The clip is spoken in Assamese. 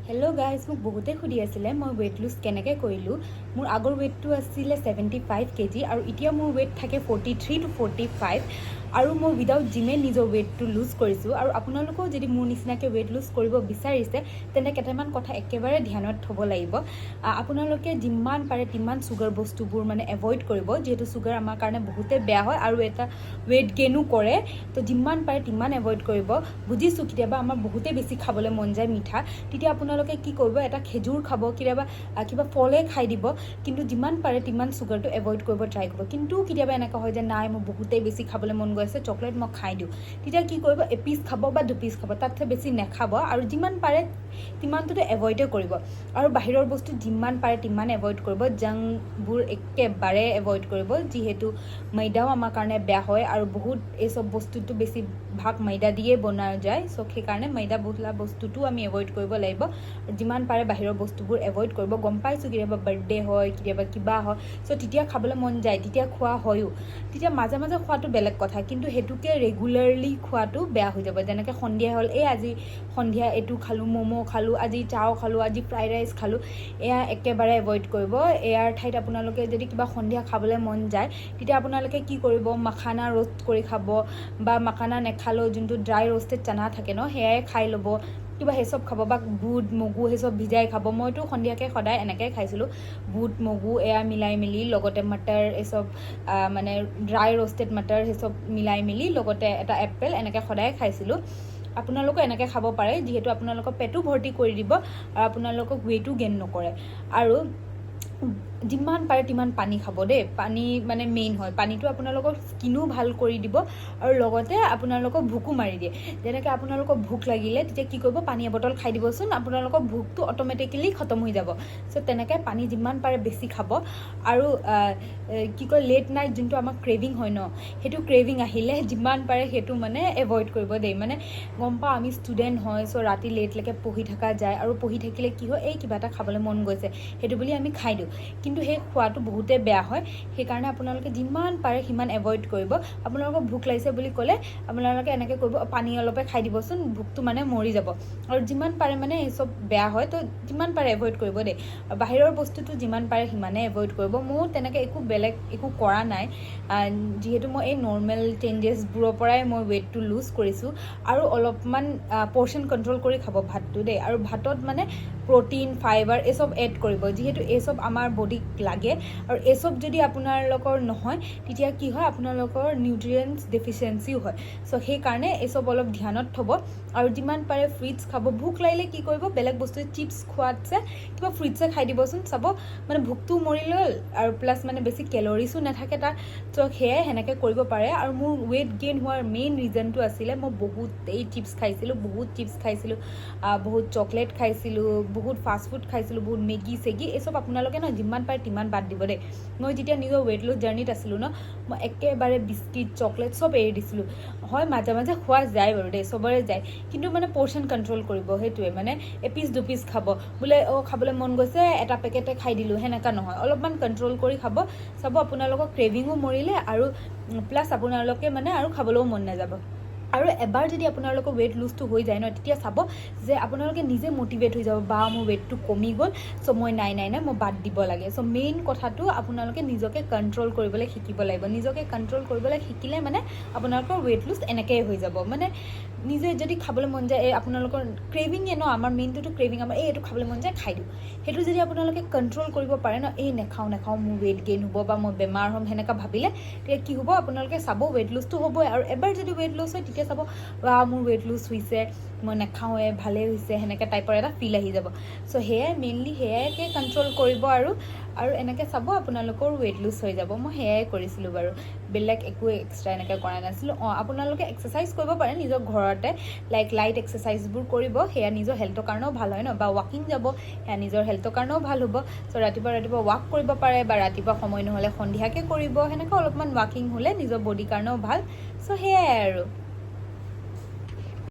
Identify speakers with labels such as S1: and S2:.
S1: হেল্ল' গাইজ, মোক বহুতেই সুধি আছিলে মই ৱেইট লুজ কেনেকৈ কৰিলোঁ। মোৰ আগৰ ৱেইটটো আছিলে 75 কেজি আৰু এতিয়া মোৰ ৱেইট থাকে 43 টু 45 আৰু মই উইদাউট জিমে নিজৰ ৱেইটটো লুজ কৰিছোঁ। আৰু আপোনালোকেও যদি মোৰ নিচিনাকৈ ৱেইট লুজ কৰিব বিচাৰিছে, তেন্তে কেইটামান কথা একেবাৰে ধ্যানত থ'ব লাগিব। আপোনালোকে যিমান পাৰে তিমান চুগাৰ বস্তুবোৰ মানে এভইড কৰিব, যিহেতু চুগাৰ আমাৰ কাৰণে বহুতেই বেয়া হয় আৰু এটা ৱেইট গেইনো কৰে। তো যিমান পাৰে তিমান এভইড কৰিব। বুজিছোঁ, কেতিয়াবা আমাৰ বহুতেই বেছি খাবলৈ মন যায় মিঠা। তেতিয়া আপোনালোকে কি কৰিব? এটা খেজুৰ খাব, কেতিয়াবা কিবা ফলে খাই দিব, কিন্তু যিমান পাৰে তিমান চুগাৰটো এভইড কৰিব ট্ৰাই কৰিব। কিন্তু কেতিয়াবা এনেকুৱা হয় যে নাই, মোৰ বহুতেই বেছি খাবলৈ মন গৈ আছে চকলেট, মই খাই দিওঁ। তেতিয়া কি কৰিব? এপিচ খাব বা দুপিচ খাব, তাতকৈ বেছি নাখাব আৰু যিমান পাৰে তিমানটোতো এভইডে কৰিব। আৰু বাহিৰৰ বস্তু যিমান পাৰে তিমান এভইড কৰিব। জাংকবোৰ একেবাৰে এভইড কৰিব, যিহেতু ময়দাও আমাৰ কাৰণে বেয়া হয় আৰু বহুত এই চব বস্তুটো বেছিভাগ ময়দা দিয়ে বনোৱা যায়। চ' সেইকাৰণে ময়দা বোলা বস্তুটো আমি এভইড কৰিব লাগিব। যিমান পাৰে বাহিৰৰ বস্তুবোৰ এভইড কৰিব। গম পাইছোঁ, কেতিয়াবা বাৰ্থডে হয়, কেতিয়াবা কিবা হয়, চ' তেতিয়া খাবলৈ মন যায়, তেতিয়া খোৱা হয়ো। তেতিয়া মাজে মাজে খোৱাটো বেলেগ কথা, কিন্তু সেইটোকে ৰেগুলাৰলি খোৱাটো বেয়া হৈ যাব। যেনেকৈ সন্ধিয়া হ'ল, এই আজি সন্ধিয়া এইটো খালোঁ, ম'ম' খালোঁ, আজি চাও খালোঁ, আজি ফ্ৰাইড ৰাইচ খালোঁ, এয়া একেবাৰে এভইড কৰিব। ইয়াৰ ঠাইত আপোনালোকে যদি কিবা সন্ধিয়া খাবলৈ মন যায়, তেতিয়া আপোনালোকে কি কৰিব? মাখানা ৰ'ষ্ট কৰি খাব বা মাখানা নেখালেও যোনটো ড্ৰাই ৰ'ষ্টেড চানা থাকে ন, সেয়াই খাই ল'ব। কিবা সেই চব খাব বা বুট মগু সেই চব ভিজাই খাব। মইতো সন্ধিয়াকৈ সদায় এনেকৈ খাইছিলোঁ, বুট মগু এয়া মিলাই মেলি, লগতে মটৰ এই চব, মানে ড্ৰাই ৰ'ষ্টেড মটৰ সেই চব মিলাই মেলি, লগতে এটা এপেল, এনেকৈ সদায় খাইছিলোঁ। আপোনালোকো এনেকৈ খাব পাৰে, যিহেতু আপোনালোকৰ পেটো ভৰ্তি কৰি দিব আৰু আপোনালোকক ৱেইটো গেইন নকৰে। আৰু যিমান পাৰে তিমান পানী খাব দেই। পানী মানে মেইন হয়। পানীটো আপোনালোকৰ স্কিনো ভাল কৰি দিব আৰু লগতে আপোনালোকক ভোকো মাৰি দিয়ে। যেনেকৈ আপোনালোকৰ ভোক লাগিলে তেতিয়া কি কৰিব? পানী এবটল খাই দিবচোন, আপোনালোকৰ ভোকটো অট'মেটিকেলি খতম হৈ যাব। চ' তেনেকৈ পানী যিমান পাৰে বেছি খাব। আৰু কি কয়, লেট নাইট যোনটো আমাৰ ক্ৰেভিং হয় ন, সেইটো ক্ৰেভিং আহিলে যিমান পাৰে সেইটো মানে এভইড কৰিব দেই। মানে গম পাওঁ, আমি ষ্টুডেণ্ট হয়, চ' ৰাতি লেটলৈকে পঢ়ি থকা যায় আৰু পঢ়ি থাকিলে কি হয়, এই কিবা এটা খাবলৈ মন গৈছে, সেইটো বুলি আমি খাই দিওঁ। কিন্তু সেই খোৱাটো বহুতেই বেয়া হয়। সেইকাৰণে আপোনালোকে যিমান পাৰে সিমান এভইড কৰিব। আপোনালোকৰ ভোক লাগিছে বুলি ক'লে আপোনালোকে এনেকৈ কৰিব, পানী অলপে খাই দিবচোন, ভোকটো মানে মৰি যাব। আৰু যিমান পাৰে মানে এই চব বেয়া হয়, তো যিমান পাৰে এভইড কৰিব দেই। আৰু বাহিৰৰ বস্তুটো যিমান পাৰে সিমানে এভইড কৰিব। ময়ো তেনেকৈ একো বেলেগ একো কৰা নাই, যিহেতু মই এই নৰ্মেল চেঞ্জেছবোৰৰ পৰাই মই ৱেইটটো লুজ কৰিছোঁ। আৰু অলপমান পৰ্চন কণ্ট্ৰল কৰি খাব ভাতটো দেই। আৰু ভাতত মানে প্ৰ'টিন, ফাইবাৰ এই চব এড কৰিব, যিহেতু এই চব আমাৰ বডিক লাগে। আৰু এই চব যদি আপোনালোকৰ নহয়, তেতিয়া কি হয়? আপোনালোকৰ নিউট্ৰিয়েণ্টছ ডেফিচিয়েঞ্চিও হয়। চ' সেইকাৰণে এই চব অলপ ধ্যানত থ'ব আৰু যিমান পাৰে ফ্ৰুইটছ খাব। ভোক লাগিলে কি কৰিব? বেলেগ বস্তু চিপছ খোৱাতছে কিবা ফ্ৰুইটছে খাই দিবচোন। চাব, মানে ভোকটোও মৰি গ'ল আৰু প্লাছ মানে বেছি কেলৰিছো নাথাকে তাত। চ' সেয়াই সেনেকৈ কৰিব পাৰে। আৰু মোৰ ৱেইট গেইন হোৱাৰ মেইন ৰিজনটো আছিলে মই বহুতেই চিপছ খাইছিলোঁ, বহুত চিপছ খাইছিলোঁ, বহুত চকলেট খাইছিলোঁ, বহুত ফাষ্ট ফুড খাইছিলোঁ, বহুত মেগী চেগী এই চব। আপোনালোকে ন যিমান পাৰে তিমান বাদ দিব দেই। মই যেতিয়া নিজৰ ৱেইট লছ জাৰ্ণিত আছিলোঁ ন, মই একেবাৰে বিস্কিট, চকলেট চব এৰি দিছিলোঁ। হয়, মাজে মাজে খোৱা যায় বাৰু দেই, চবৰে যায়, কিন্তু মানে পৰ্চন কণ্ট্ৰল কৰিব। সেইটোৱে মানে এপিচ দুপিচ খাব, বোলে অ' খাবলৈ মন গৈছে, এটা পেকেটে খাই দিলোঁ, সেনেকুৱা নহয়। অলপমান কণ্ট্ৰল কৰি খাব। চাব, আপোনালোকৰ ক্ৰেভিঙো মৰিলে আৰু প্লাছ আপোনালোকে মানে আৰু খাবলৈও মন নাযাব। আৰু এবাৰ যদি আপোনালোকৰ ৱেইট লুজটো হৈ যায় ন, তেতিয়া চাব যে আপোনালোকে নিজে মটিভেট হৈ যাব, বা মোৰ ৱেইটটো কমি গ'ল, চ' মই নাই নাই নাই, মই বাদ দিব লাগে। চ' মেইন কথাটো আপোনালোকে নিজকে কণ্ট্ৰল কৰিবলৈ শিকিব লাগিব। নিজকে কণ্ট্ৰল কৰিবলৈ শিকিলে মানে আপোনালোকৰ ৱেইট লুজ এনেকৈয়ে হৈ যাব। মানে নিজে যদি খাবলৈ মন যায়, এই আপোনালোকৰ ক্ৰেভিঙে ন, আমাৰ মেইনটোতো ক্ৰেভিং, আমাৰ এই এইটো খাবলৈ মন যায়, খাই দিওঁ। সেইটো যদি আপোনালোকে কণ্ট্ৰল কৰিব পাৰে ন, এই নেখাওঁ নেখাওঁ, মোৰ ৱেইট গেইন হ'ব বা মই বেমাৰ হ'ম, সেনেকুৱা ভাবিলে তেতিয়া কি হ'ব? আপোনালোকে চাব, ৱেইট লুজটো হ'বই। আৰু এবাৰ যদি ৱেইট লছ হয়, তেতিয়া চাব, বা মোৰ ৱেইট লুজ হৈছে, মই নাখাওঁৱে, ভালেই হৈছে, সেনেকৈ টাইপৰ এটা ফিল আহি যাব। চ' সেয়াই মেইনলি সেয়াকে কণ্ট্ৰল কৰিব আৰু আৰু এনেকৈ চাব, আপোনালোকৰ ৱেইট লুজ হৈ যাব। মই সেয়াই কৰিছিলোঁ বাৰু, বেলেগ একো এক্সট্ৰা এনেকৈ কৰা নাছিলোঁ। অঁ, আপোনালোকে এক্সাৰচাইজ কৰিব পাৰে নিজৰ ঘৰতে, লাইক লাইট এক্সাৰচাইজবোৰ কৰিব, সেয়া নিজৰ হেল্থৰ কাৰণেও ভাল হয় ন। বা ৱাকিং যাব, সেয়া নিজৰ হেল্থৰ কাৰণেও ভাল হ'ব। চ' ৰাতিপুৱা ৰাতিপুৱা ৱাক কৰিব পাৰে বা ৰাতিপুৱা সময় নহ'লে সন্ধিয়াকৈ কৰিব। সেনেকৈ অলপমান ৱাকিং হ'লে নিজৰ বডিৰ কাৰণেও ভাল। চ' সেয়াই আৰু।